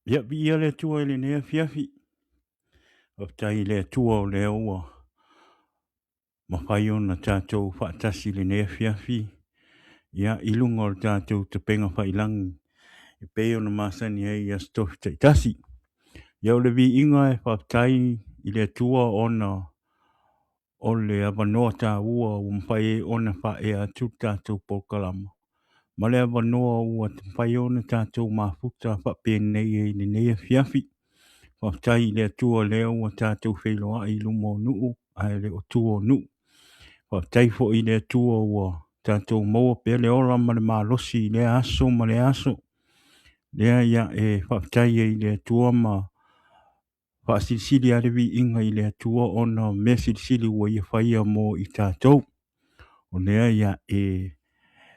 Ia, viia le Atua i lenei afiafi. Faafetai i le Atua o lea ua mafai ona tatou faatasi i lenei afiafi, ia, i luga o le tatou tapega failagi e pei ona masani ai i Aso Tofi taitasi. Ia, o le viiga e faafetai i le Atua ona o le avanoa taua ua mafai ai ona faaea atu le tatou polokalama ma le avanoa ua mafai ona tatou mafuta faapenei ai i lenei afiafi. Faafetai i le Atua lea ua tatou feiloai i luma o nuu ae le o tua o nuu. Faafetai foi i le Atua ua tatou maua pea le ola ma le malosi i lea aso ma lea aso. Lea ia e faafetai ai i le Atua ma faasilisili lava le viiga i le Atua ona o mea silisili ua ia faia mo i tatou. O lea ia e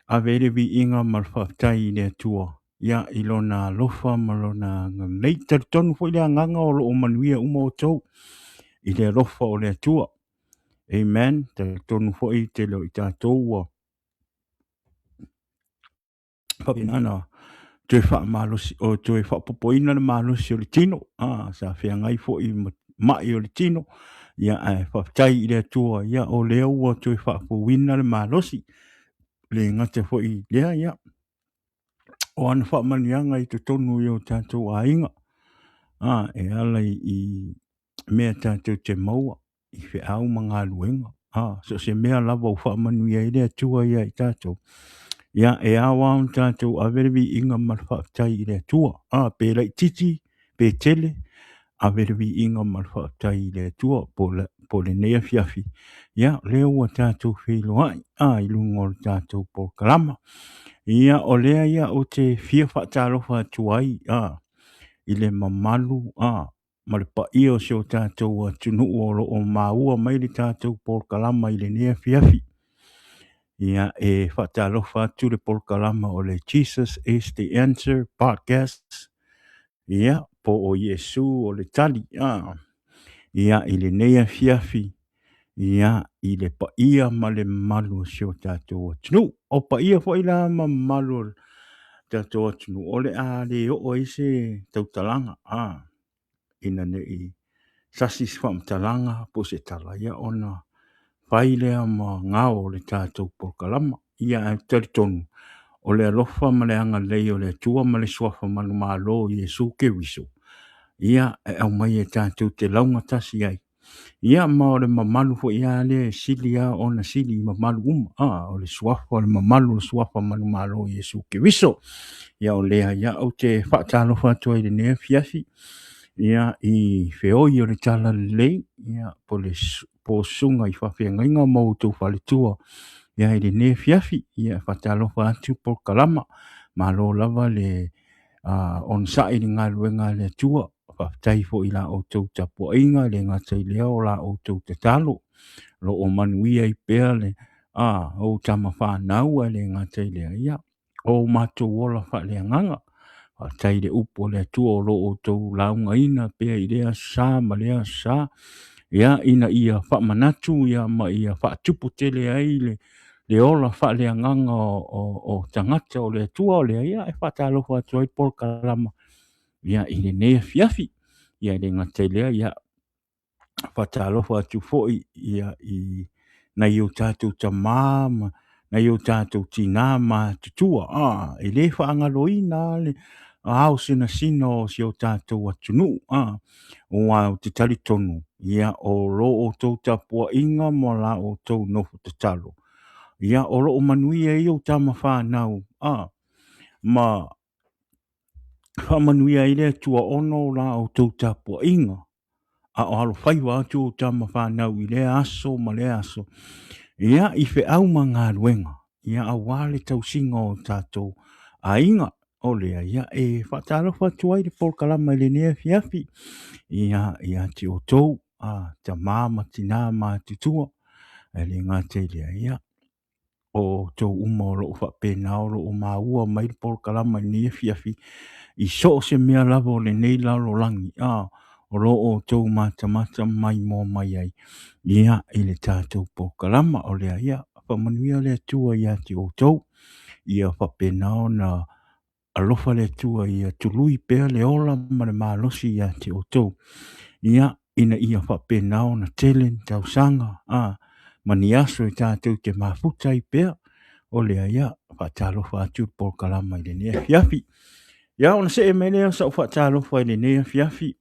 ave ai le viiga ma le faafetai i le Atua ia i lona alofa ma lona agalelei. Talitonu foi le agaga o lo o manuia uma outou i le alofa o le Atua. Amen. Talitonu foi tele o i tatou ua faapena ona toe faamalosi o toe faapopoina le malosi o le tino, a sa feagai foi ma mai o le tino, ia ae faafetai i le Atua, ia o lea ua toe faafouina le malosi. Le gata foi i lea, ia o ana faamanuiaga i totonu i o tatou aiga, a e ala i mea tatou te maua i feau ma galuega, a so o se mea lava ua faamanuia ai le Atua ia i tatou, ia e ao lava ona tatou ave le viiga ma le faafetai i le Atua, a pe laitiiti pe tele, ave le viiga ma le faafetai i le Atua po o lenei afiafi, ia o lea ua tatou feiloai a i luga o le tatou polokalama. Ia o lea ia ou te fia faatalofa atu ai a i le mamalu a ma le paia o si o tatou atunuu o lo o maua mai le tatou polokalama i lenei afiafi. Ia, e faatalofa atu le polokalama o le Jesus is the Answer Podcast. Ia, po o Iesu o le tali. Ah. Ia, i lenei afiafi, ia, i le paia ma le mamalu o si o tatou atunuu. O paia foi la ma mamalu o le tatou atunuu, o le a le oo ai se tautalaga. Ah. Ina ne i sasi se faamatalaga po o se tala, ia ona fai lea ma gao o le tatou polokalama. Ia ae talitonu, o le alofa ma le agalelei o le Atua ma le suafa manumalo o Iesu Keriso, ia e aumai e tatou te laugatasi ai. Ia ma o le mamalu foi lava lea e sili lava ona sili i mamalu uma. A, o le suafa, o le mamalu o le suafa manumalo o Iesu Keriso. Ia o lea, ia ou te faatalofa atu ai i lenei afiafi, ia i feoi o le Talalelei, ia po o le po o susuga i faafeagaiga ma outou faletua ia i lenei afiafi. Ia faatalofa atu polokalama. Malo lava le onosai i le galuega a le Atua. Faafetai foi i la outou tapuaiga, e le gata i lea o la outou tatalo. O lo o manuia ai pea le ou tama fanau, ae le gata i lea, ia, o matou ola faaleagaga. Faafetai i le upu a le Atua o lo o outou laugaina pea i lea aso sa ma lea aso sa, ia, ina ia faamanatu ia ma ia faatupu tele ai le ola faaleagaga o tagata o le Atua o lea, ia, e faatalofa atu ai polokalama ia i lenei afiafi. Ia e le gata i lea, ia faatalofa atu foi ia i nai o tatou tama ma nai o tatou tinā matutua, a, e le faagaloina le ao sinasina o si o tatou atunuu, a, aua ou te talitonu, ia, o lo outou tapuaiga ma la outou nofo tatalo, ia, o lo o manuia ai ou tama fanau, a, ma faamanuia ai le Atua ona o la outou tapuaiga, a o alofaiva atu ou tama fanau i lea aso ma lea aso, ia, i feau ma galuega, ia, aua le tausiga o tatou aiga. O lea, ia, e faatalofa atu ai le polokalama i lenei afiafi, ia, ia te outou, a, tama ma tina matutua, e le gata i lea, ia, o outou uma o lo o faapena o lo o maua mai le polokalama i lenei afiafi i so o se mea lava o lenei lalolagi, a, o lo o outou matamata maimoa mai ai, ia, i le tatou polokalama. O lea, ia, faamanuia le Atua ia te outou, ia faapena ona Alofa le Atua ia tului pea le ola ma le malosi ia te outou. Ia, ina ia faapena ona tele ni tausaga, a, ma ni aso e tatou te mafuta ai pea. O lea, ia, faatalofa atu le polokalama i lenei afiafi. Ia, ona see mai lea o sau faatalofa i lenei afiafi,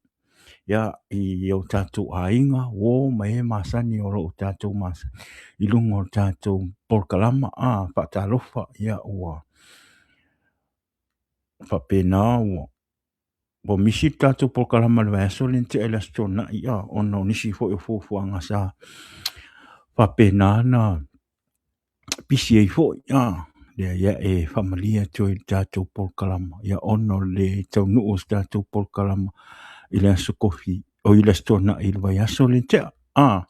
ia, i o tatou aiga, uo ma e masani o lo o tatou masani i luga o le tatou polokalama, a, faatalofa, ia, ua faapena ua ua misi le tatou polokalama i le vaiaso lea na tea i le Aso Toonai, a, ona o nisi foi o fuafuaga sa faapena ona pisi ai foi, a, lea ia e faamalie atu ai i le tatou polokalama, ia ona o le taunuu o se tatou polokalama i le Aso Tofi, oi le Aso Toonai i le vaiaso lea na tea, a,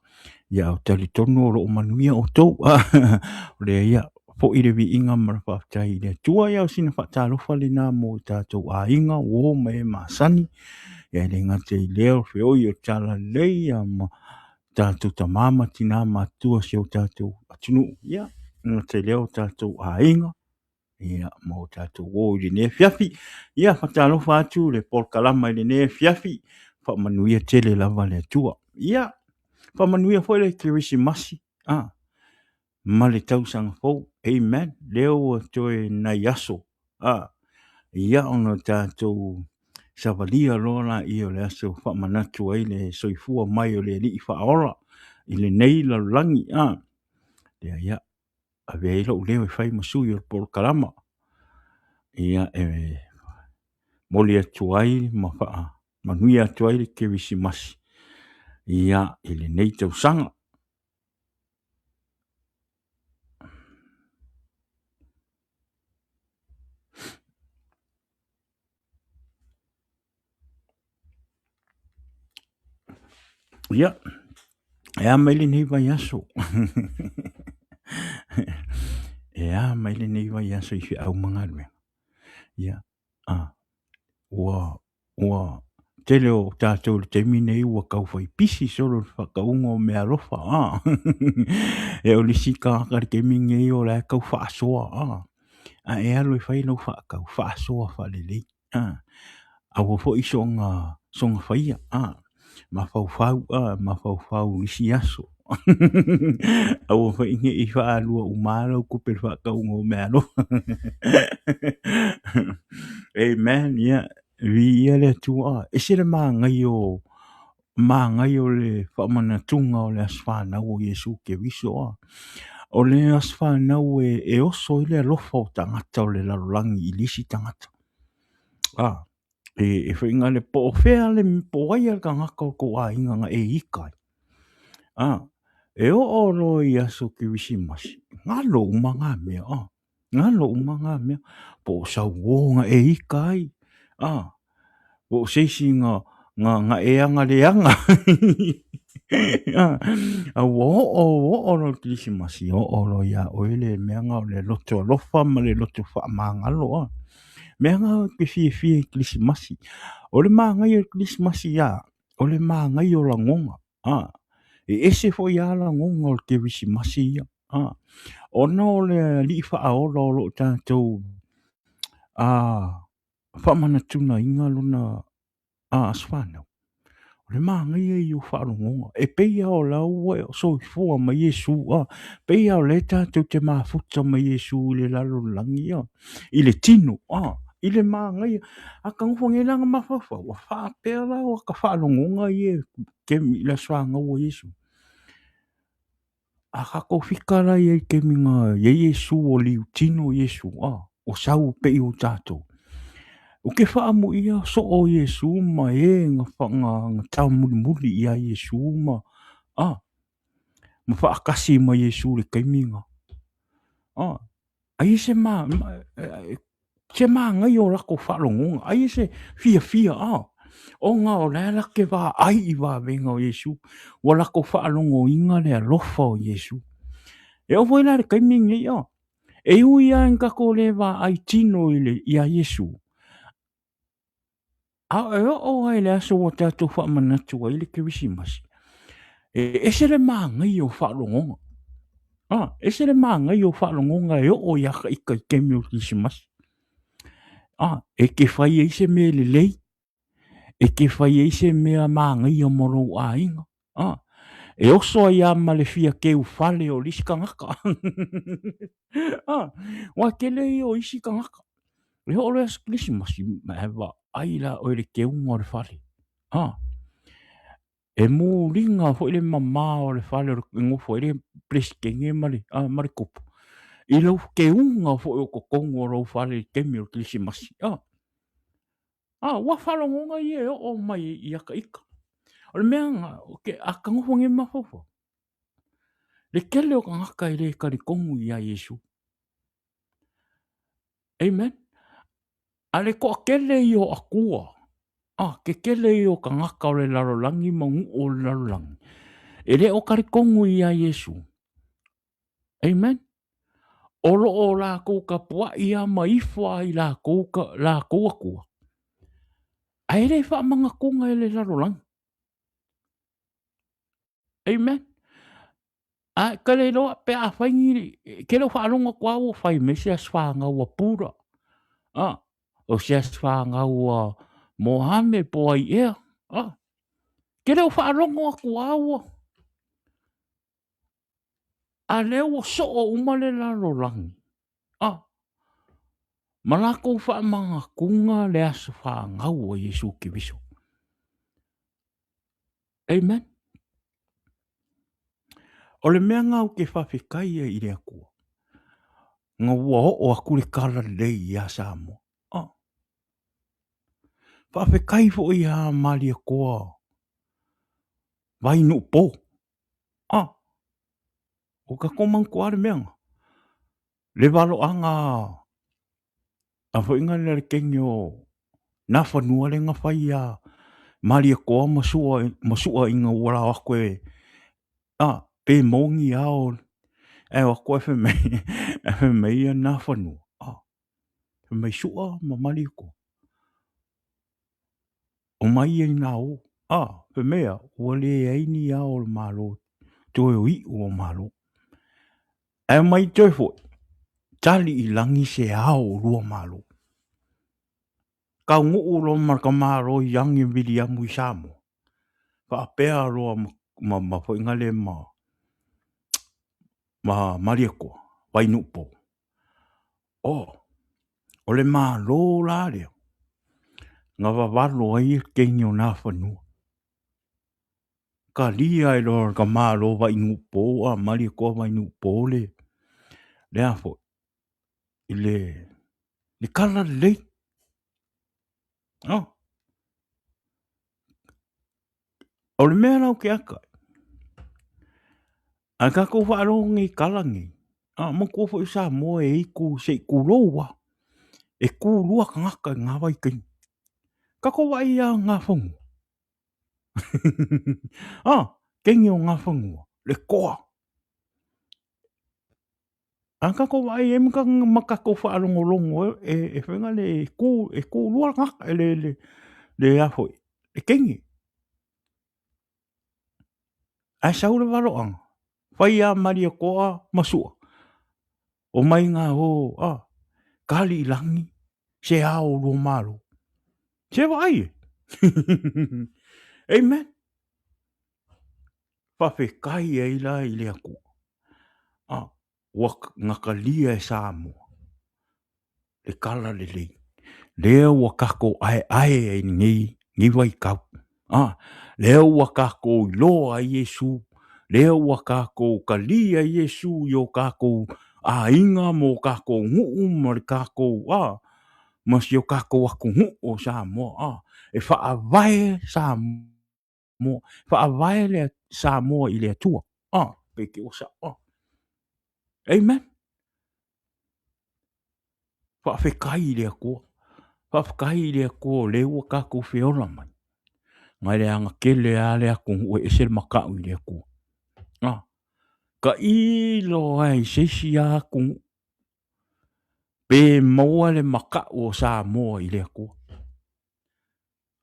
ia ou te talitonu o lo o manuia outou, a, o lea ia foi le viiga ma le faafetai i le Atua. Ia o sina faatalofa lena mo tatou aiga, uo ma e masani, ia e le gata i lea o feoi o le talalelei, ia ma tatou tama ma tina matutua o si o tatou atunuu, ia e le gata i lea o tatou aiga, ia ma o tatou uo i lenei afiafi. Ia faatalofa atu le polokalama i lenei afiafi, faamanuia tele lava le Atua. Ia faamanuia foi le Kerisimasi, a, ma le tausaga fou. Amen. Lea ua toe nai aso, a, ia ona tatou savalia loa laia o le aso faamanatu ai le soifua mai o le Alii Faaola i lenei lalolagi, a. Lea ia, avea ai lou leo e fai ma sui o le polokalama, ia e momoli atu ai ma faamanuia atu ai le Kerisimasi, ia, i lenei tausaga. Ia, e a mai lenei vaiaso? E a mai lenei vaiaso i feau ma galuega? Ia, a, ua, ua tele o tatou i le taimi nei ua tau fai pisi solo i le faatauga o meaalofa, a. E o le isi tagata i le taimi nei o la e tau faasoa, a. A e alu e fai lau faatau, faasoa faalelei, a. Aua foi soona, soona faia, a. Mafaufau, a, mafaufau i isi aso. Aua foi ne i faalua uma lau tupe i le faatauga o meaalofa. Amen, ia, viia le Atua. E ese le manaia o, manaia o le faamanatuga o le aso fanau o Iesu Keriso. A. O le aso fanau e, e oso ai le alofa o tagata o le lalolagi i le isi tagata. A, e, e faiga le po o fea le, po o ai le tagata o tou aiga na e ita ai. A, e oo loa i aso Kerisimasi, galo uma na mea. A. Galo uma ngā mea, po o sau uo na e ika ai, a, po o se isi na, na, na e aga leaga. A, a ua oo, oo loa i le Kerisimasi, oo loa iā oe le mea na o le loto alofa ma le loto faamagalo, a. Mea na ou te fiafia i le Kerisimasi. O le manaia o le Kerisimasi, a, o le manaia o lagona. A, e ese foi lava lagona o le Kerisimasi ia. A, ona o le Alii Faaola o lo o tatou a, faamanatunaina lona a, aso fanau. O le manaia ia o faalogoga. E pei lava o la ua soifua mai Iesu, a, pei lava o lea tatou te mafuta ma Iesu i le lalolagi, a, i le tino, a, i le manaia. A ta nofo nei la na mafaufau, a faapea la o ata faalogoga ia taimi i le aso fanau o Iesu. A tatou fika la i ai i le taimi na i ai Iesu o liutino Iesu, a, o sau pei o tatou. Ou te faamuia soo o Iesu ma e na, na, na taumulimuli iā Iesu ma, a, ma faatasi ma Iesu i le taimi na. A, ai e se ma, se manaia o latou faalogoga, ai e se fiafia, a, ona o la e latou te vaai i vavega o Iesu, ua latou faalogoina le alofa o Iesu. E oo foi la i le taimi lenei, a, e ui lava ina tatou le vaai tino i le, iā Iesu, A e oo lava i le aso ua tatou faamanatu ai le Kerisimasi, e ese le manaia o faalogoga. A, ese le manaia o faalogoga e oo ia ita i taimi o le Kerisimasi. A, e te fai ai se mea lelei, e te fai ai se mea manaia mo lou aiga. A, e oso ai lava ma le fia keu fale o le isi tagata. A, aua e tele ia o isi tagata. E oo loa i le aso Kerisimasi, ae vaai la oe i le keuga o le fale. A, e muliga foi le mama o le fale e nofo ai le Peresetene ma le, a, ma le tupu i lau keuga foi o totonu o lou fale i le taimi o le Kerisimasi. A, a, ua faalogoga ia e oo mai ia ta ita. O le mea lena, a ta nofo nei ma mafaufau, le tele o tagata e le talitonu ia Iesu. Amen. A le toatele ia o Atua, a, ke tele ia o tagata o le lalolagi ma nuu o le lalolagi, e le o talitonu ia Iesu. Amen. O lo o lakou tapuai lava ma ifo lava i lakou, ka, lakou Atua. Ae le faamanatuga e le lalolagi. Amen. A e ka le iloa pe a fai ni, ke le o faalogo atu lava ua fai mai se aso fanau a Buddha, a, o se aso fanau a Mohammed po o ai ea, a. Ke le o faalogo atu lava ua, a lea ua soo uma le lalolagi, a, ma lakou faamanatuga le aso fanau a Iesu Keriso. Amen. O le mea lena ou te faafetai ai i le Atua, na ua oo atu le tala lelei ia Samoa. Oh. Faafetai foi ia Malietoa Vainuupo. Ah. O tatou manatua le mea lena. Le valoaga a foi na le kenge o Nafanua le na fai ia Malietoa ma sua ma sua ina ua lao atu e a pe moni a o ae o atu ae fai mai ae fai mai ia Nafanua a fai mai Sua ma Malietoa o mai ia ina o a fai mai a ua leai ni ao o le Malo toe o iu o Malo. Ae mai toe foi, tali i lagi se ao o lua malo. Taunuu loa ma ka malo i Age Viliamu i Samoa. Faapea loa ma, ma, ma foi ngale ma, ma Malietoa, Vainuupo. Oh, o le malo la lea, na vavalo ai e kenge o Nafanua. Kalia ai loa ka malo Vainuupo a Malietoa Vainuupo le, le a foi, i le, le kala lelei. Oh. O le mea la ou te ata ai, a tatou faalogo nei i tala nei, a manatua foi o Samoa e i ai tu se i tulou lava, e tu lua tagata i na vaitaimi. Tatou vaai ia Nafanua. A, kenge o Nafanua, le toa. A tatou vaai ai ma tatou faalogologo e fai na le tu, e tu lua tagata, le, le, le a foi, le teine. Ae sau le valoaga, fai a Malietoa ma Sua, omai ga o, a, kali i lagi, se ao o lua malo. Se vaai e. Amen. Faafetai ai la i le Atua. A, ua gatalia e Samoa le tala lelei. Lea ua tatou aeae ai i lenei, lenei vaitau. A, lea ua tatou iloa ai Iesu, lea ua tatou talia ai Iesu i o tatou aiga ma o tatou nuu ma le tatou, a, ma si o tatou atunuu o Samoa, a, e faavae Samoa, faavae le Samoa i le Atua. A, pe te ua sao, a. Amen. Faafetai i le Atua. Faafetai i le Atua o lea ua tatou feola mai. Ngai le aga tele lava le atunuu e ese le makau i le Atua. A, tailo lava i se isi lava atunuu pe maua le makau o Samoa i le Atua.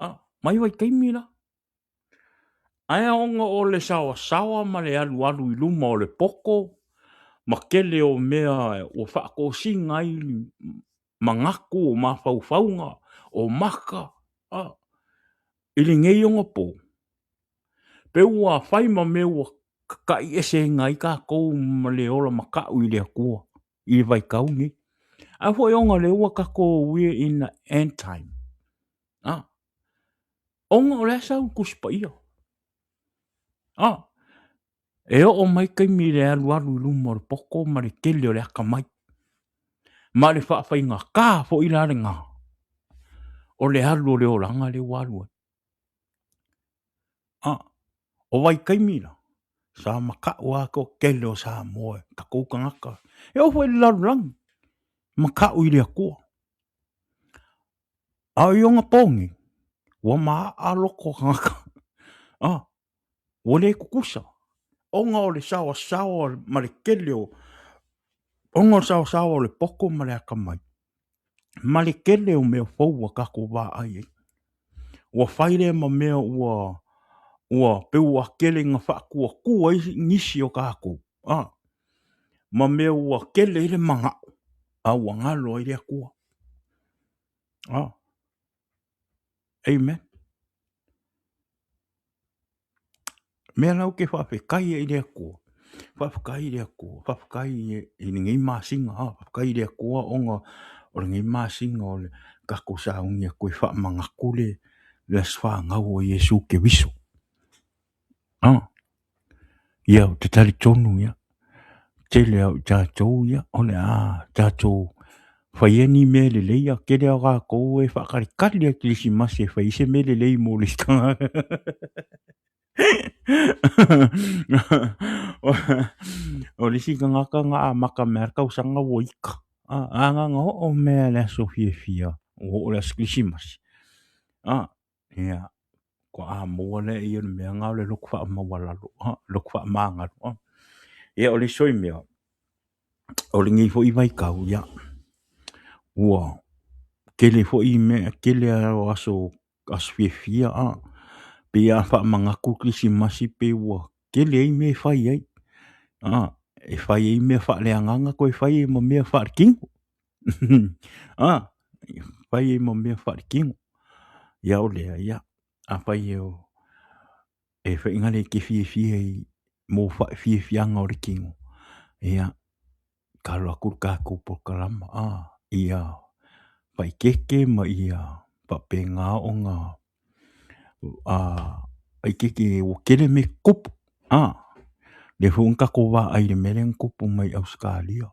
A, mai vaitaimi la. Ae ona o le saoasaoa ma le alualu i luma o le poto ma tele o mea ua faatosina ai Manatu, o mafaufauga, o maka, i lenei onapo, pe ua fai ma mea ua tata'i eseina ai tatou ma le ola mata'u i le Atua i le vaitau lenei. A foi ona o lea ua tatou we are in the end time. Ona o le a sau le Tusi Paia? E oo mai taimi i le alualu i luma o le poto ma le tele o le atamai. Ma le faafaigata foi la lena o le alu o le olaga lea ua alu ai. O vaitaimi la, sa mata'u lava toatele o Samoa, tatou tagata, e oo foi i le lalolagi, mata'u i le Atua. A o i ona po nei, ua maaa loto o tagata, ua le tutusa, ona o le saoasaoa ma le tele o, ona o le saoasaoa o le poto ma le atamai, ma le tele o mea fou ua tatou vaai i ai. Ua fai lea ma mea ua ua pei ua tele ina faatuatua ai nisi o tatou, a, ma mea ua tele ai le manao, a ua galo ai le Atua. A. Amen. Mea la ou te faafetai ai i le Atua, faafetai i le Atua, faafetai i lenei masina, faafetai i le Atua ona o lenei masina o le tatou sauni atu e faamanatu le aso fanau o Iesu Keriso. Ia, ou te talitonu, ia, tele lava o i tatou, ia, o le a tatou faia ni mea lelei, a tele lava o tatou e faatalitali lava i le Kerisimasi e fai ai se mea lelei mo le isi tagata. O le isi tagata na amata mai lava le tausaga ua ita. A na ona oo mai lava i le aso fiafia ua oo i le aso Kerisimasi, ia, faatoa maua lea o le mea lena o le loto faamaualalo, loto faamagalo. Ia, o le isi foi mea, o lenei foi vaitau, ia, ua tele foi mea, tele lava o aso, aso fiafia, pei a faamanatu le Kerisimasi pei ua tele ai mea e fai ai, e fai ai mea faaleagaga toe fai ai ma mea faaletino. E fai ai ma mea faaletino. Ia o lea, ia, afai e faiga e te fiafia i mo fiafiaga o le tino, ia, talo atu le tatou polokalama, ia faaeteete ma ia faapena ona faaeteete ua tele mea e tutupu. Lea foi na tatou vaai i le mea lea na tupu mai i Ausetalia.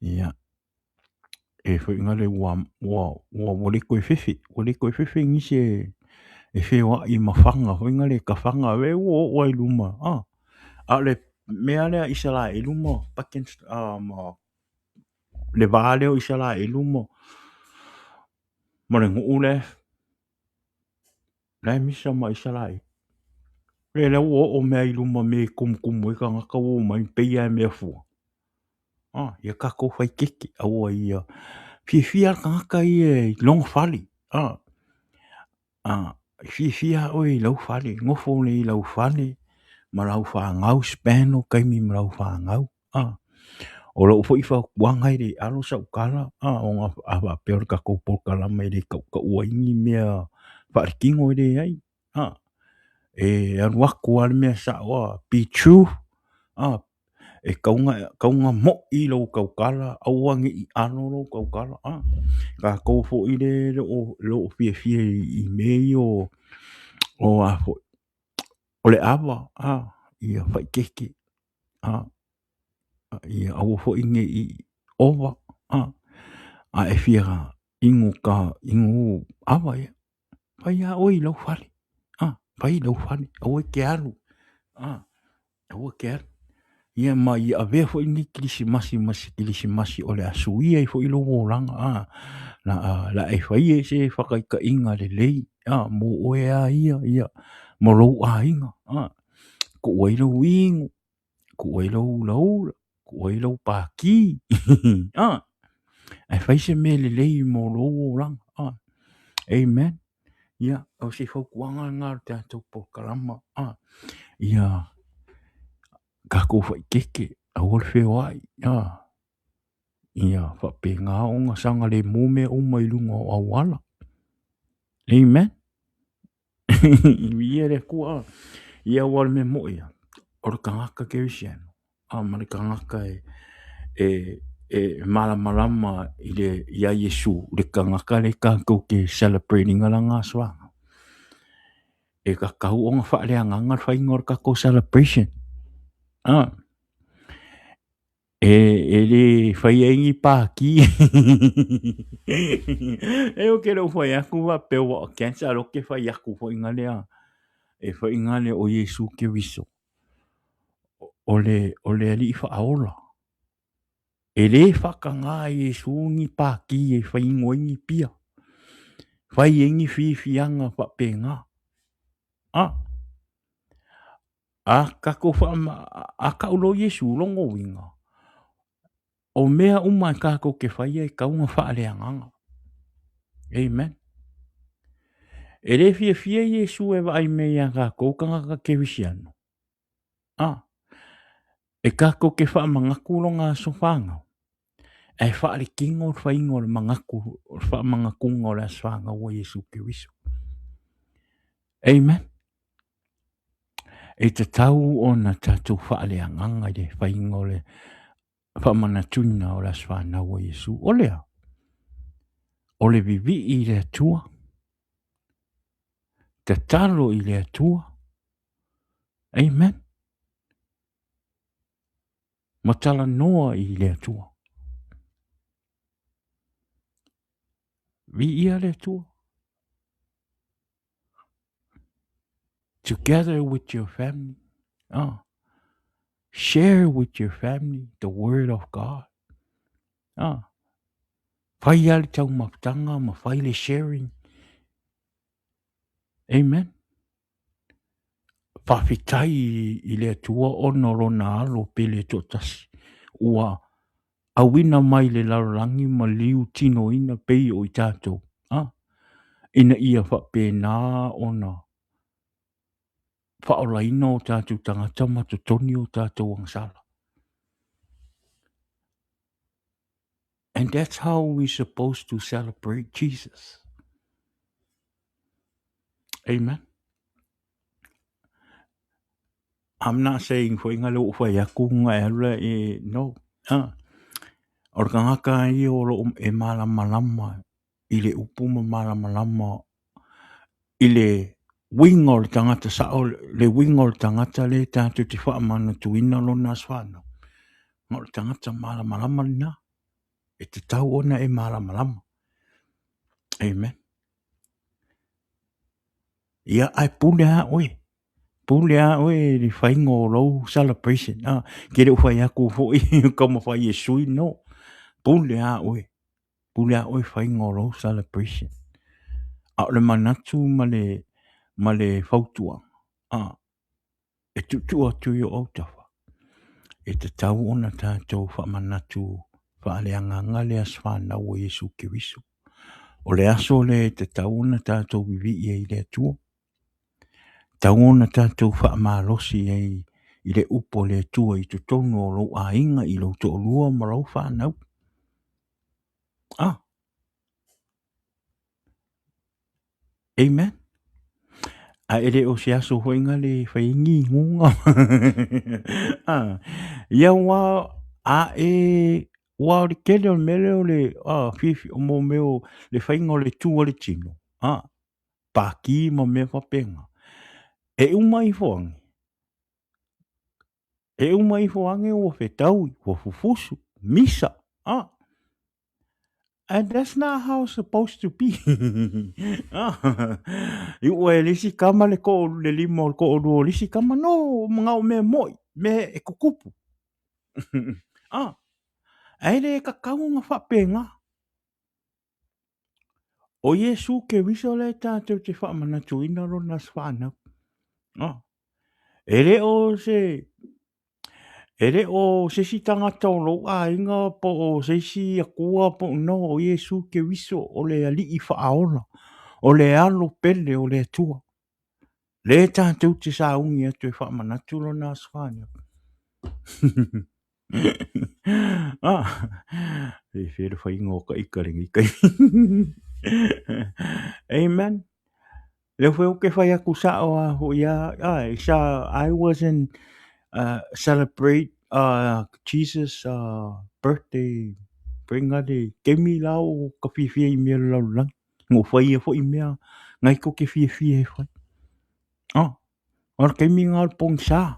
Ia, e foi lea ua ua le toe fefe, ua le toe fefe nisi e feoai ma faga foi lea tafaga ua oo lava i luma. A o le mea lea a Isaraelu ma ma le va lea o Isaraelu ma le nuu lea e misa ma Isaraelu. O lea ua oo mai i luma i mea e tumutumu ai tagata ua omai pei lava e mea fua. Ia tatou faaeteete, aua ia fiafia lava le tagata ia i lona fale. E fiafia lava oe i lau fale, nofo lelei i lau fale ma lau fanau, spend lou taimi ma lau fanau. O lau foi fautuaga e le alo sau tala, ona a faapea o le tatou polokalame e le tautaua ai ni mea faaletino e leai. E alu atu lava le mea sao, be true, e tatau ona moi lou tautala, aua ne i alo lou tautala. Tatou foi lea e le o fiafia i mea ia o o le ava, ia faaeteete, ia aua foi ne i ova, a e fia inu ava, ia fai lava oe i lau fale, fai i lau fale, aua e te alu, aua e te alu. Ia ma ia avea foi lenei Kerisimasi ma se Kerisimasi o le a suia ai foi lou olaga, o le a e faia se faataitaiga lelei mo oe lava ia ma lou aiga, tuu ai lou inu, tuu ai lou ulaula, tuu ai lou pati, ae fai se mea lelei mo lou olaga. Amen. Ia, o se fautuaga lena o le tatou polokalama, ia tatou faaeteete, aua le feoai. Ia faapena ona saogalemu mea uma i luga o auala. Amen. Viia le Atua. Ia aua o le mea moni lava, o le tagata kerisiano, a ma le tagata e malamalama i le ia Iesu, le tagata lea tatou te celebrate ina lana aso fanau, e tatau ona faaleagaga le faiga o le tatou celebration. E le fai ai ni pāti. E ou te le o fai atu faapea ua against, a o lea ou te fai atu foi na lea, e fai na lea o Iesu Keriso, o le Alii Faaola. E le faataga e Iesu ni pāti e faiinu ai ni pia, fai ai ni fiafiaga faapena. A tatou a tau loa Iesu, lona uiga, o mea uma e tatou te faia e tatau ona faaleagaga. Amen. E le fiafia Iesu e vaai mai ia tatou tagata kerisiano. A, e tatou te faamanatu lona aso fanau, ae faaletino le faiga o le manatu, o le faamanatuga o le aso fanau a Iesu Keriso. Amen. E tatau ona tatou faaleagaga i le faiga o le faamanatuina o le aso fanau a Iesu. O le a? O le vivii i le Atua, tatalo i le Atua. Amen. Ma talanoa i le Atua. Viia le Atua. Together with your family. Oh. Share with your family the word of God. Oh. Fai a le taumafataga ma fai le sharing. Amen. Faafetai i le Atua ona o lona alo pele toatasi ua auina mai le lalolagi ma liu tinoina pei o i tatou, a, ina ia faapena ona faaolaina o tatou tagata ma totogi o tatou agasala. And that's how we supposed to celebrate Jesus. Amen. I'm not saying foi nga le ua fai atu nga e alu la e no. Ah. O le tagata ia o loo e malamalama i le upu ma malamalama i le uiga o le tagata sao, le uiga o le tagata lea tatou te faamanatuina lona aso fanau. Ma o le tagata malamalama lena. E tatau ona e malamalama. Amen. Ia, ae pule lava oe. Pule lava oe i le faiga o lou celebration. Ah, ke le o fai atu foi taumafai e sui, no. Pule lava oe. Pule lava oe i faiga o lou celebration. A o le manatu ma le, ma le fautuaga, ah, e tuutuu atu i ou autafa, e tatau ona tatou faamanatu faaleagaga le aso fanau o Iesu Keriso. O le aso lea e tatau ona tatou vivii ai i le Atua, tatau ona tatou faamalosi ai i le upu a le Atua i totonu o lou aiga, i lou toalua ma lau fanau. Ah, Amen. Ae e le o se aso foi nga le fai ai ni inuga. Ah, ia ua a e ua o le tele o le mea lea o le ah, fifi o mo mea o le faiga o le tu a le tino. Ah, pākī ma mea faapena. E uma ifo ane, e uma ifo ane ua fetaui, ua fufusu, misa. Ah, And that's not how it's supposed to be. I ua e le isi kama le ko le lima o le toalua o le isi kama, no, manao mea moi, mea e tutupu. Ah, ae le tatau ona faapena. O Iesu Keriso lea tatou te faamanatuina lona aso fanau. Ah, e le o se E le o se isi tagata o lou aiga po o se isi Atua po o no, o Iesu Keriso o le Alii Faaola, o le Alo pele o le Atua. Lea tatou te sauni atu e faamanatu lona aso fanau. Ah, fiafia le faiga o ka ika lenei taimi. Amen. Lea foi ou te fai atu sao a foi a, ai, sa, I wasn't celebrate Jesus birthday faiga le taimi la o ka fiafia i mea o le lalolagi. Na ou faia foi mea nai tou te fiafia e fai. Ah, o le taimi lena o le pogisa.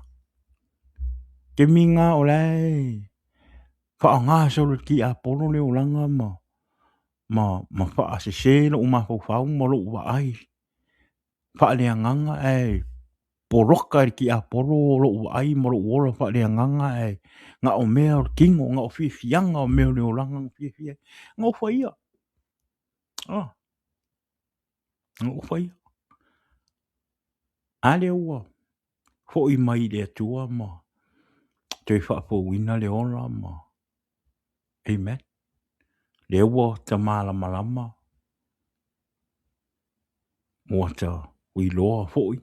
Taimi lena o la e faaaoga solo e le tiapolo le olaga ma ma faasese lou mafaufau ma lou vaai faaleagaga ae poloka e le tiapolo lou vaai ma lou ola faaleagaga ae na o mea o le tino, na o fiafiaga o mea o le olaga na fiafia ai. Na ou faia. Ah, na ou faia. A lea ua foi mai i le Atua ma toe faafouina le ola ma Amen. Lea ua ta malamalama, ua ta iloa foi.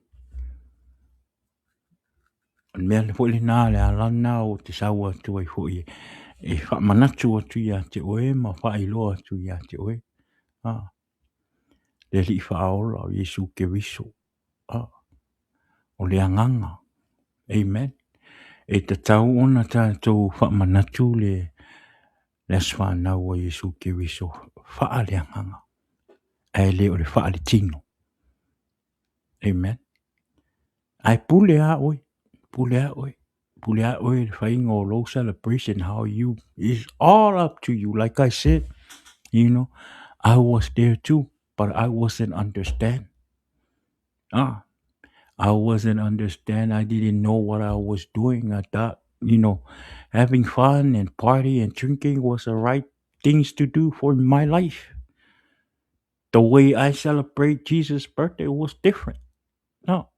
O le mea foi lena, le ala lena ou te sau atu ai foi e faamanatu atu ia te oe ma faailoa atu ia te oe. Ah, le Alii Faaola o Iesu Keriso. Ah, o le agaga. Amen. E tatau ona tatou faamanatu le le aso fanau a Iesu Keriso faaleagaga, ae le o le faaletino. Amen. Ae pule lava oe, pule lava oe, pule lava oe i le faiga o lou celebration, how you, is all up to you. Like I said, you know, I was there too, but I wasn't understand. Ah, I wasn't understand. I didn't know what I was doing. I thought, you know, having fun and party and drinking was the right things to do for my life. The way I celebrate Jesus' birthday was different. No.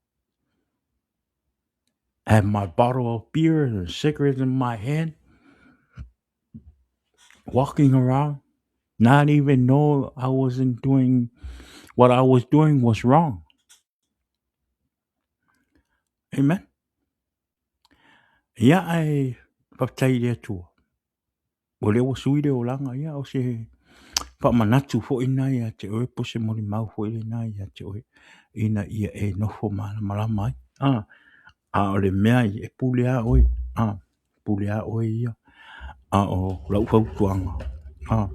I had my bottle of beer and cigarettes in my hand, walking around, not even know I wasn't doing what I was doing was wrong. Amen. Ia ae faafetai i le Atua. O lea ua sui le olaga, ia o se faamanatu foi lena ia te oe po o se molimau foi lena ia te oe ina ia e nofo malamalama ai. A, a o le mea e pule lava oe, a, pule lava oe ia. A o lau fautuaga, a,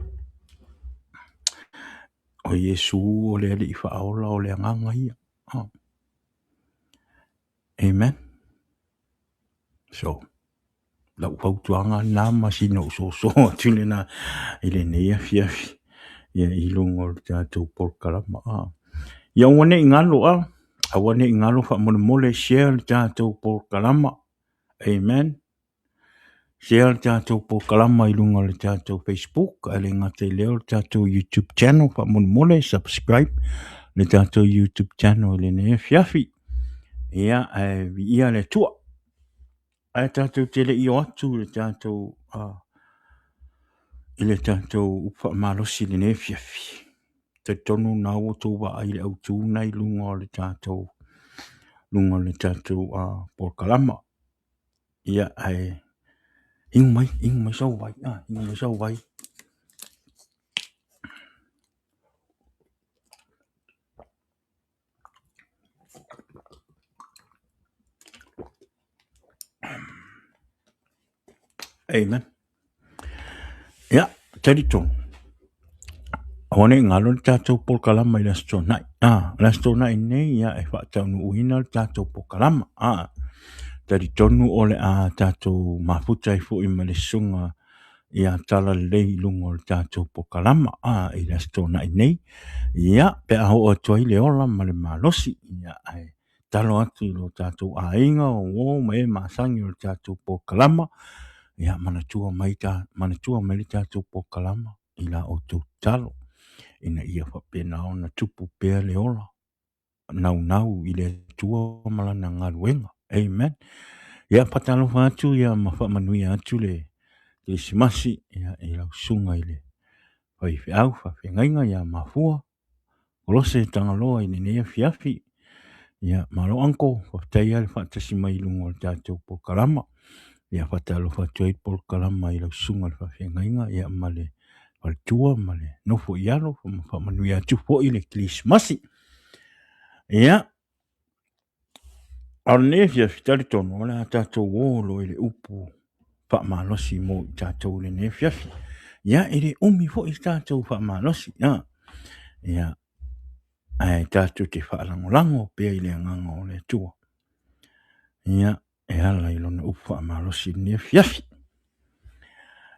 o Iesu o le Alii Faaola o le agaga ia. A. Amen. So, lau fautuaga lena ma sina ou soso atu lena i lenei afiafi ia i luga o le tatou polokalama. A. Ia aua ne i galo, a. Aua ne i galo faamolemole share le tatou polokalama. Amen. Share le tatou polokalama i luga o le tatou Facebook, ae le gata i lea o le tatou YouTube channel faamolemole subscribe le tatou YouTube channel i lenei afiafi. Ia, ae viia le Atua. Ae tatou te le i o atu i le tatou i le tatou upu faamalosi i lenei afiafi. Talitonu na ua outou vaai i le autu na i luga o le tatou luga o le tatou polokalama. Ia ae inu mai, inu mai sau vai, inu mai sau vai. Amen. Ia, talitonu. Aua ne i galo le tatou polokalama i le Aso Toonai. Ah, le Aso Toonai nei, ia, e faataunuuina le tatou polokalama. Ah, talitonu o le a tatou mafuta ai foi ma le susuga ia talalelei i luga o le tatou polokalama a i le Aso Toonai nei. Ia, pe a oo atu ai le ola ma le malosi, ia, ae tatalo atu i lo tatou aiga o uo ma e masani o le tatou polokalama, ia manatua mai ta, manatua mai le tatou polokalama i la outou tatalo, ina ia faapena ona tupu pea le ola naunau i le Atua ma lana galuega. Amen. Ia faatalofa atu ia ma faamanuia atu le Kerisimasi ia, i lau susuga i le faifeau faafeagaiga ia Mafua Kolose Tagaloa i lenei afiafi. Ia, malo uncle, faafetai lava le faatasi mai i luga o le tatou polokalama. Ia faatalofa atu ai le polokalama i lau susuga i le faafeagaiga ia ma le faletua ma le nofo i alo ma faamanuia atu foi le Kerisimasi. Ia, a o lenei afiafi talitonu o le a tatou o loa i le upu faamalosi mo i tatou i lenei afiafi. Ia, e le umi foi se tatou faamalosi. Ia, ae tatou te faalagolago pea i le agaga o le Atua. Ia, e ala i lona upu faamalosi i lenei afiafi.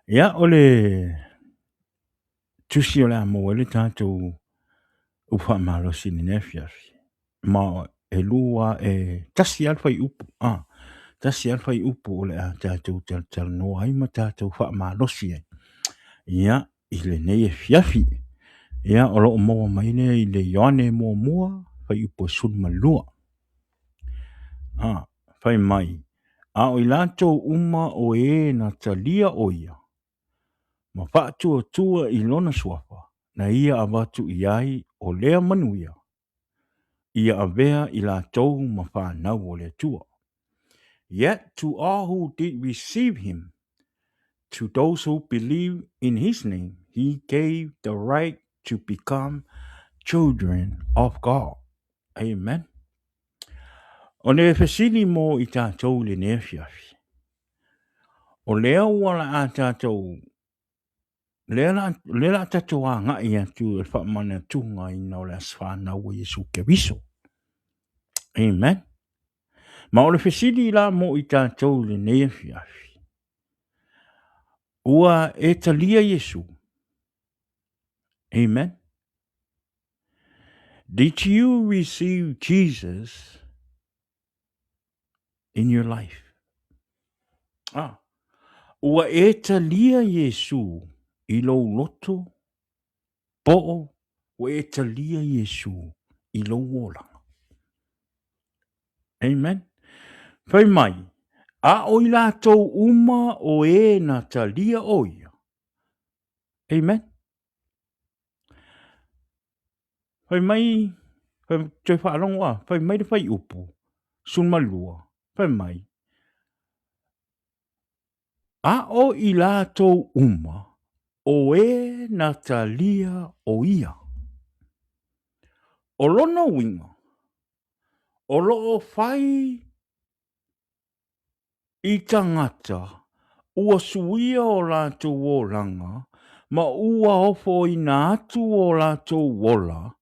Ia, o le tusi o le a maua ai le tatou upu faamalosi i lenei afiafi, ma e lua, e tasi lava le fuaiupu, a, tasi lava le fuaiupu o le a tatou talatalanoa ai ma tatou faamalosi ai, ia, i lenei afiafi. Ia, o lo o maua mai lea i le Ioane muamua, fuaiupu e 12. A, fai mai, a o i latou uma o e na talia ʻo ia, ma faatuatua i lona suafa, na ia avatu i ai o lea manuia, ia avea i latou ma fanau o le Atua. Yet to all who did receive him, to those who believe in his name, he gave the right to become children of God. Amen. O le fesili mo i tatou i lenei afiafi, o lea ua la a tatou lea la, lea la a tatou agai atu i le faamanatuga o le aso fanau o Iesu Keriso. Amen. Ma o le fesili la mo i tatou i lenei afiafi, ua e talia Iesu? Amen. Did you receive Jesus in your life? Ah, ua e talia Iesu i lou loto po o ua e talia Iesu i lou olaga? Amen. Fai mai, a o i latou uma o e na talia ʻo ia. Amen. Fai mai, fai, toe faalogo a, fai mai le fuaiupu, 12, fai mai, a o i latou uma o e na talia ʻo ia. O lona uiga, o lo o fai i tagata ua suia o latou olaga ma ua ofoina atu o latou ola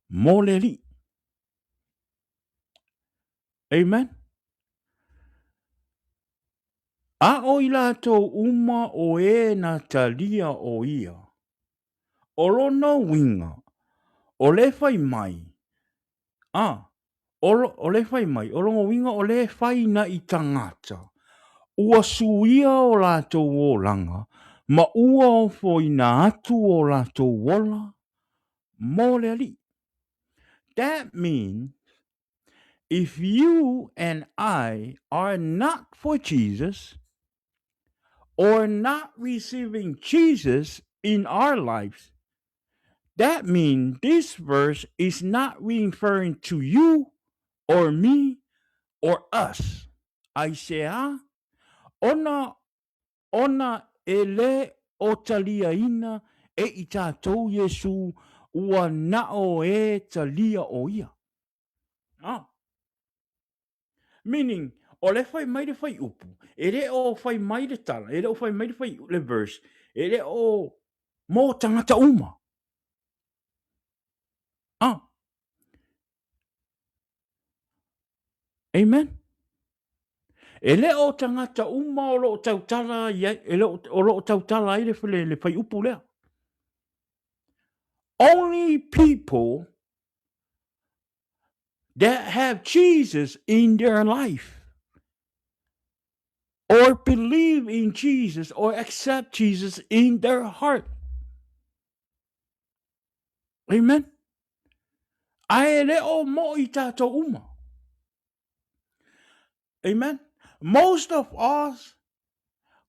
mo le Alii. Amen. A o i latou uma o e na talia ʻo ia, o lona uiga, o le fai mai, a, o le fai mai, o lona uiga o le fai na i tagata ua suia o latou olaga ma ua ofoina atu o latou ola mo le Alii. That means if you and I are not for Jesus or not receiving Jesus in our lives, that means this verse is not referring to you or me or us. Aisea? Ona ona e le o taliaina e i tatou Iesu ua na o e talia ʻo ia. Ah. Meaning, o le fai mai le fuaiupu, e le o fai mai le tala, e le o fai mai le, fai, le verse, e le o mo tagata uma. Ah. Amen. E le o tagata uma o lo o tautala i ai, e le o, o lo o tautala ai le, le, le fuaiupu lea. Only people that have Jesus in their life or believe in Jesus or accept Jesus in their heart. Amen. Ae e le o mo i tatou uma. Amen. Most of us,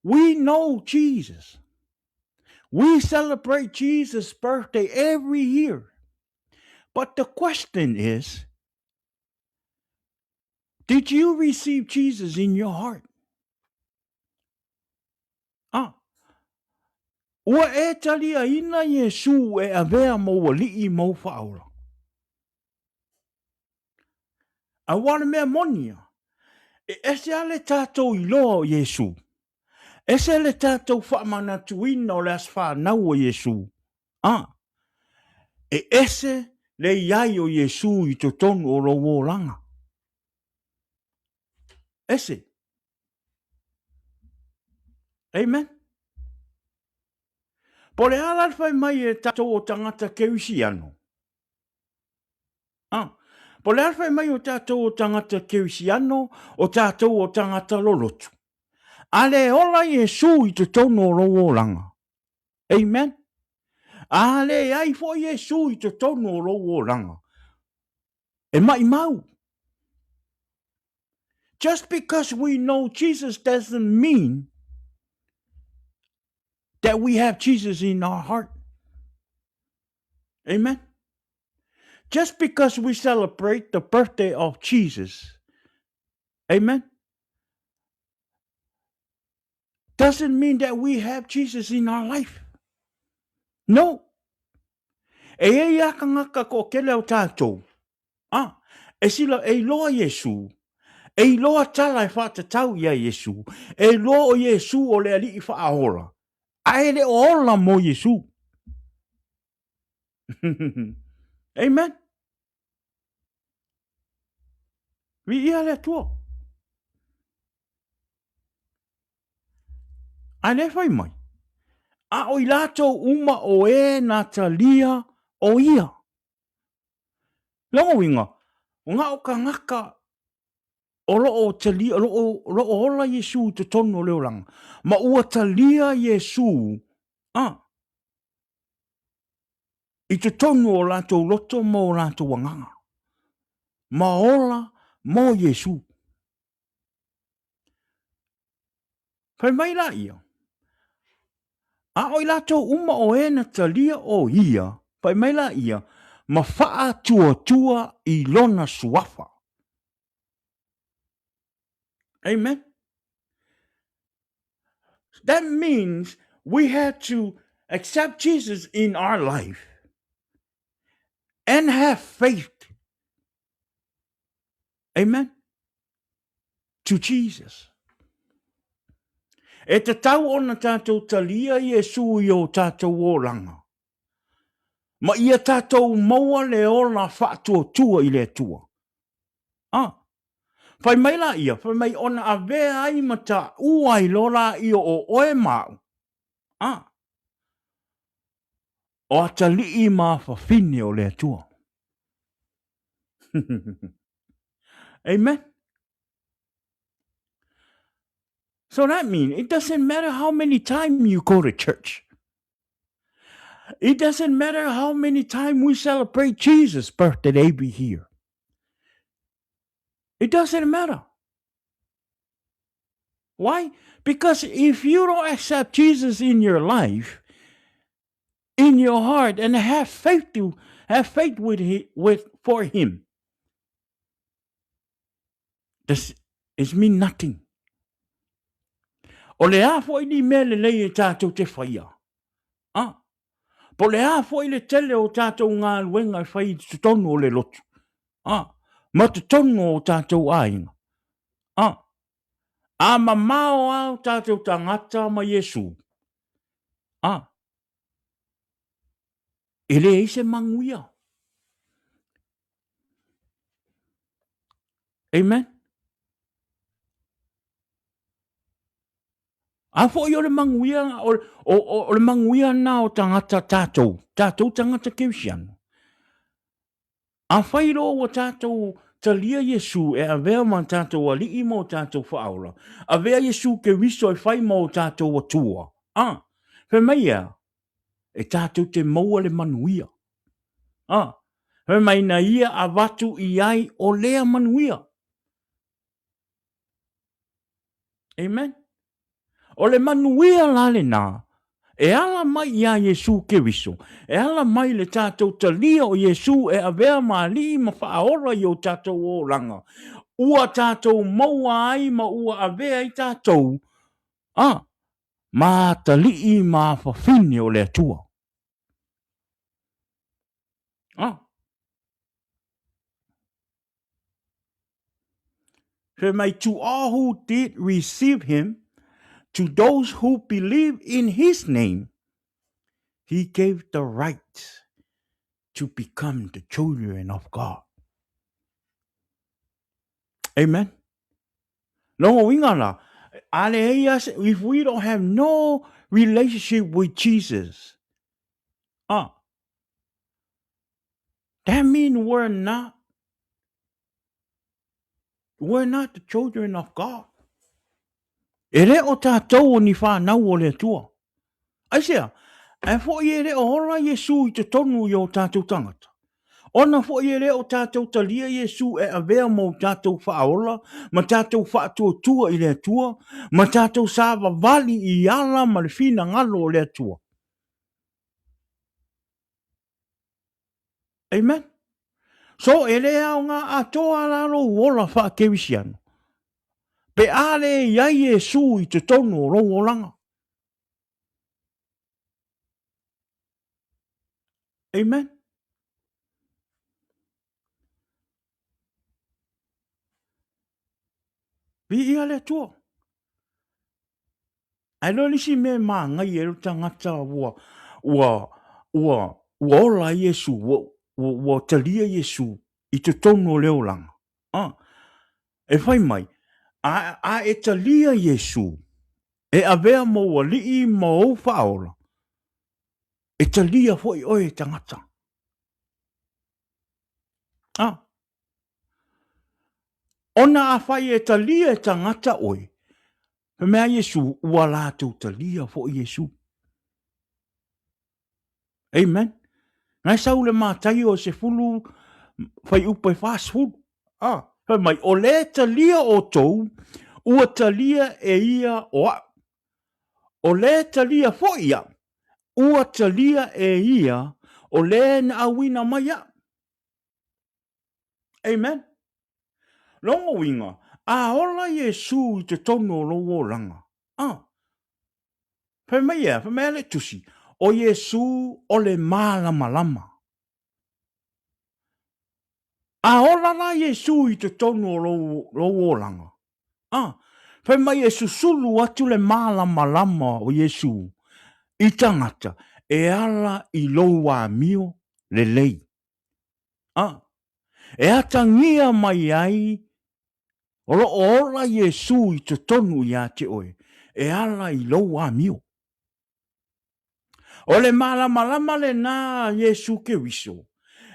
we know Jesus. We celebrate Jesus' birthday every year. But the question is, did you receive Jesus in your heart? Ua e taliaina Iesu e avea mou alii ma ou faaola. Aua o le mea moni ia, e ese lava le tatou iloa o Iesu, ese le tatou faamanatuina o le aso fanau o Iesu, a, e ese le i ai o Iesu i totonu o lou olaga. Ese. Amen. Po o le a la le fai mai e tatou o tagata kerisiano? Ah, po o le a le fai mai o tatou o tagata kerisiano, o tatou o tagata lolotu? A le ola Iesu i totonu o lou olaga. Amen. A leai foi Iesu i totonu o lou olaga. E maʻimau. Just because we know Jesus doesn't mean that we have Jesus in our heart. Amen. Just because we celebrate the birthday of Jesus, amen, doesn't mean that we have Jesus in our life. No. E iai a kangaka ko kele o tātou. Ah, e sila e iloa Iesu. E iloa tala e whaatatau ia Iesu. E iloa o Iesu o le alii whaaola. A e le o ola mo Iesu. Amen. Viia le Atua. A le fai mai, a o i latou uma o e na talia o ia. Lona uiga, o na o kangaka o lo o talia, o lo o, o lo o ola Iesu i totonu o le olaga, ma ua talia Iesu, a, i totonu o latou loto ma o latou agaga, ma ola mo Iesu. Fai mai la ia, a o i latou uma o e na talia o ia, fai mai la ia, ma faatuatua i lona suafa. Amen. That means we have to accept Jesus in our life and have faith. Amen. To Jesus. E tatau ona tātou talia Iesu i o tātou olaga. Ma ia tātou maua le ola faatuatua i le Atua. Ah. Fai mai la ia, fai mai ona avea ai ma taua ai loa laia o oe ma au. Ah. O atalii ma afafine o le Atua. Amen. So that means it doesn't matter how many times you go to church. It doesn't matter how many times we celebrate Jesus' birthday every year. It doesn't matter. Why? Because if you don't accept Jesus in your life, in your heart, and have faith to have faith with, he, with for him, this is mean nothing. O le a foi ni mea lelei e tātou te whaia. Ah, po le a foi le tele o tātou galuega e fai i totonu o le lotu. Ah, ma totonu o tātou aiga. Ah, a mamao a o tātou tangata ma Iesu. Ah, e leai se manuia. Amen. A foi o le manuia, o, o, o, o le manuia na o tangata tātou, tātou tangata Kerisiano. A whai loa ua tātou talia Iesu e avea ma tātou ali'i ma o tātou whaaola, avea Iesu Keriso e whai ma o tātou atua. A, whai mai ea, e tātou te maua le manuia. A, whai mai na ia avatu i ai o lea manuia. Amen. O le manuia la lenā, e ala mai iā Iesū Keriso, e ala mai le tātou talia o Iesū e avea ma alii ma faaola i o tātou olaga, ua tātou maua ai ma ua avea ai tātou, a, Ma atalii ma afafine o le Atua. Ah. Fai mai, to all who did receive him, to those who believe in his name, he gave the right to become the children of God. Amen. Longa uiga la, a leai lava se, if we don't have no relationship with Jesus, ah, that mean we're not, we're not the children of God. E le o tātou o ni whānau o le Atua. Aisea, ae foi e le o ola Iesu i totonu i o tātou tangata. Ona foi e le o tātou talia Iesu e avea mō tātou whaaola, ma tātou whaatuatua i le Atua, ma tātou savavali i ala ma le finagalo o le Atua. Amen. So, e le aoga atoa la lou ola whaakerisiano. Pe a le i ai Iesu i totonu o lou olaga. Amen. Viia le Atua. Ae loa le isi mea e māngai ai le tagata ua, ua, ua, ua ola ai Iesu, ua, ua, ua talia Iesu i totonu o le olaga. Ah, e fai mai, a, a e talia Iesu, e avea mou alii ma ou faaola, e talia foi oe e tagata. Ah. Ona afai e talia e tagata oe, fai mai a Iesu, ua latou talia foi Iesu. Amen. Ngai sau le Mataio 10, fuaiupu e 40. Ah, fai mai, o le talia outou, ua talia e ia o a'u. O le talia foi a'u, ua talia e ia o le na auina mai a'u. Amen. Lona uiga, a ola Iesu i totonu o lou olaga, ah, fai mai ea, fai mai a le Tusi, o Iesu o le malamalama. A ola la Iesu i totonu o lou, lou olaga, ah, fai mai e susulu atu le malamalama o Iesu i tagata e ala i lou amio lelei. A, e atagia mai ai o lo o ola Iesū i totonu iā te oe, e ala i lou amio. O le malamalama lenā a Iesū Keriso,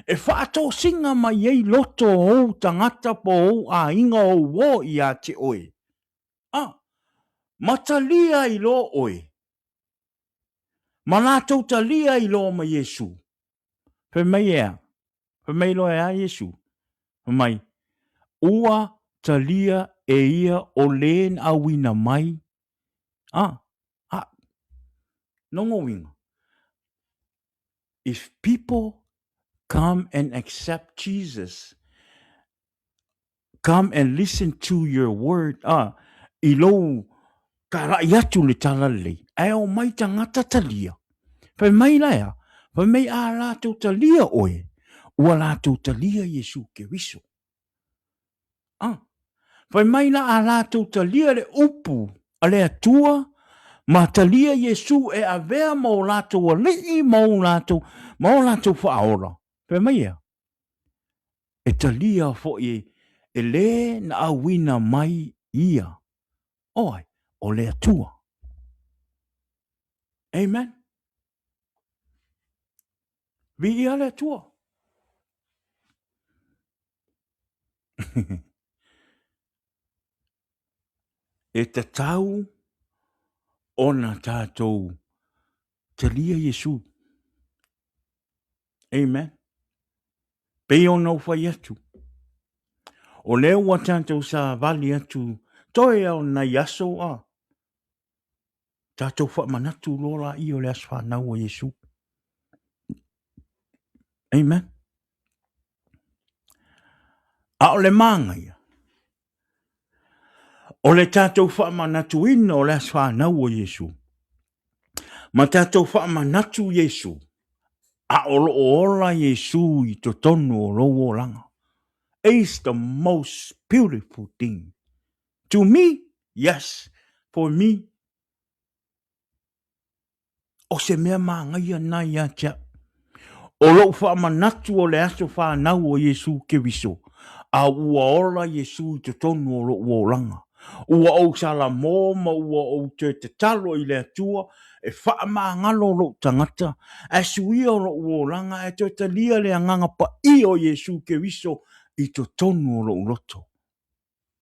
e faatosina mai ai loto o ou tagata po o ou aiga o ou o iā te oe. A, ma talia ai loa oe, ma latou talia ai loa ma Iesū. Fai mai e a? Fai mai loa e a Iesu? Fai mai, Ua talia e ia o le na auina mai a, a. Lona uiga, if people come and accept Jesus, come and listen to your word, a, i lou tālaʻi atu le talalelei, ae omai tagata talia. Fai mai la ea, fai mai a latou talia oe, ua latou talia Iesu Keriso. A, fai mai la a latou talia le upu a le Atua, ma talia Iesu e avea ma o latou alii ma o latou, ma o latou faaola. Fai mai ea, e talia foi e le na auina mai ia, o ai, o le Atua. Amen. Viia le Atua. E tatau ona tātou talia Iesu. Amen. Pei ona ou fai atu, o lea ua tātou savali atu toe a o nai aso a, tātou faamanatu loa laia o le aso fanau o Iesu. Amen. A o le māgaia, o le tātou faamanatuina o le aso fanau o Iesu. Ma tatou faamanatu Iesu, a o lo o ola Iesu i totonu o lou olaga. Is the most beautiful thing. To me, yes, for me, O se mea māgaia na ia te au. O lou faamanatu o le aso whanau o Iesu Keriso, a ua ola Iesu i totonu o lou olaga. Ua ou salamo ma ua ou toe tatalo i le Atua e faamagalo lou tagata, ae suia o lou olaga ae toe talia le Agaga Paia o Iesu Keriso i totonu o lou loto.